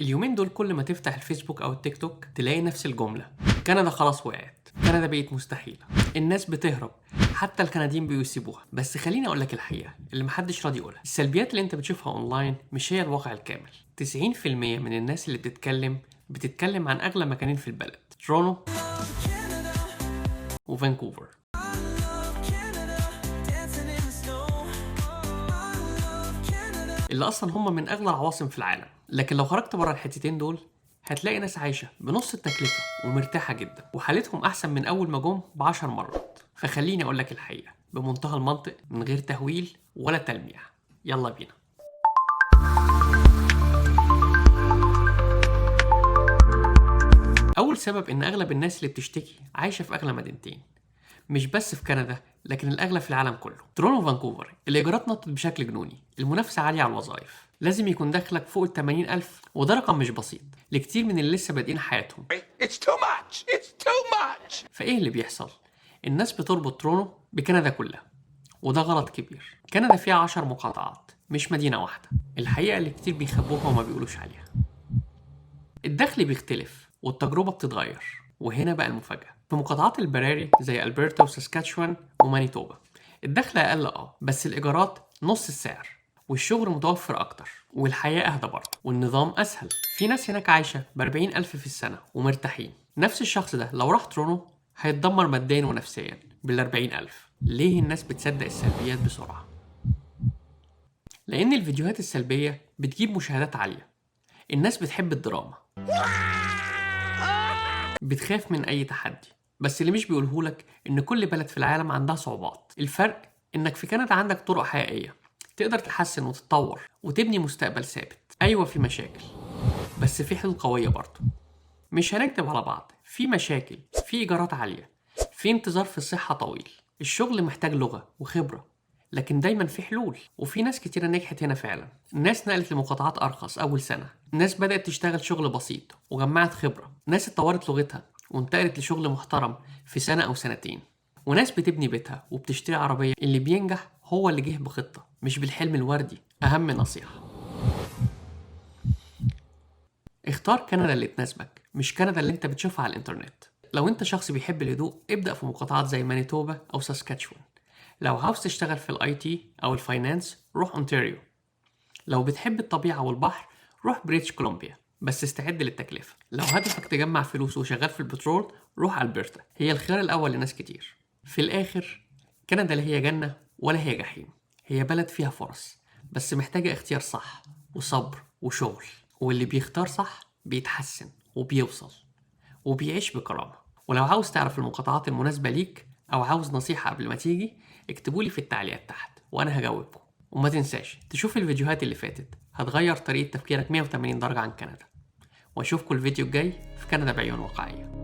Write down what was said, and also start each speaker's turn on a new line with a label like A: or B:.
A: اليومين دول كل ما تفتح الفيسبوك او التيك توك تلاقي نفس الجملة: كندا خلاص وقعت، كندا بقت مستحيلة، الناس بتهرب، حتى الكنديين بيسيبوها. بس خليني اقول لك الحقيقة اللي محدش راضي يقولها: السلبيات اللي انت بتشوفها اونلاين مش هي الواقع الكامل. 90% من الناس اللي بتتكلم عن اغلى مكانين في البلد، تورونتو وفانكوفر، اللي اصلا هم من اغلى العواصم في العالم. لكن لو خرجت بره الحتتين دول هتلاقي ناس عايشة بنص التكلفة ومرتاحة جدا، وحالتهم أحسن من أول ما جم ب10 مرات. فخليني أقول لك الحقيقة بمنتهى المنطق، من غير تهويل ولا تلميع. يلا بينا. أول سبب إن أغلب الناس اللي بتشتكي عايشة في أغلى مدينتين، مش بس في كندا لكن الأغلى في العالم كله، تورونتو وفانكوفر. الإيجارات نطت بشكل جنوني، المنافسة عالية على الوظائف، لازم يكون دخلك فوق ال 80 ألف، وده رقم مش بسيط لكتير من اللي لسه بادئين حياتهم.
B: It's too much. It's too much.
A: فإيه اللي بيحصل؟ الناس بتربط تورونتو بكندا كلها، وده غلط كبير. كندا فيها 10 مقاطعات، مش مدينة واحدة. الحقيقة اللي كتير بيخبوها وما بيقولوش عليها: الدخل بيختلف والتجربة بتتغير. وهنا بقى المفاجأة: في مقاطعات البراري زي ألبرتا وساسكاتشوان ومانيتوبا الدخل أقل، بس الإيجارات نص السعر، والشغل متوفر أكتر، والحياة أهدى برضه، والنظام أسهل. في ناس هناك عايشة ب40 ألف في السنة ومرتاحين. نفس الشخص ده لو راح تورونتو هيتدمر ماديا ونفسيا بال40 ألف. ليه الناس بتصدق السلبيات بسرعة؟ لأن الفيديوهات السلبية بتجيب مشاهدات عالية. الناس بتحب الدراما، بتخاف من أي تحدي. بس اللي مش بيقولهولك إن كل بلد في العالم عندها صعوبات. الفرق إنك في كندا عندك طرق حقيقية تقدر تحسن وتتطور وتبني مستقبل ثابت. أيوة في مشاكل، بس في حلول قوية برضه. مش هنكدب على بعض، في مشاكل، في إيجارات عالية، في انتظار في الصحة طويل، الشغل محتاج لغة وخبرة، لكن دايما في حلول، وفي ناس كتيرة نجحت هنا فعلا. ناس نقلت لمقاطعات أرخص أول سنة، ناس بدأت تشتغل شغل بسيط وجمعت خبرة، ناس اتطورت لغتها وانتقلت لشغل محترم في سنة أو سنتين، وناس بتبني بيتها وبتشتري عربية. اللي بينجح هو اللي جه بخطة، مش بالحلم الوردي. أهم نصيحة: اختار كندا اللي تناسبك، مش كندا اللي انت بتشوفها على الانترنت. لو انت شخص بيحب الهدوء، ابدأ في مقاطعات زي مانيتوبا او ساسكاتشوان. لو عاوز تشتغل في ال IT او ال finance، روح اونتاريو. لو بتحب الطبيعة والبحر، روح بريتش كولومبيا، بس استعد للتكلفة. لو هدفك تجمع فلوس وشغال في البترول، روح ألبرتا، هي الخيار الأول لناس كتير. في الآخر، كندا لا هي جنة ولا هي جحيم، هي بلد فيها فرص، بس محتاجة اختيار صح وصبر وشغل. واللي بيختار صح بيتحسن وبيوصل وبيعيش بكرامة. ولو عاوز تعرف المقاطعات المناسبة ليك أو عاوز نصيحة قبل ما تيجي، اكتبولي في التعليقات تحت وأنا هجاوبكم. وما تنساش تشوف الفيديوهات اللي فاتت، هتغير طريقة تفكيرك 180 درجة عن كندا. واشوفكم الفيديو الجاي في كندا بعيون واقعية.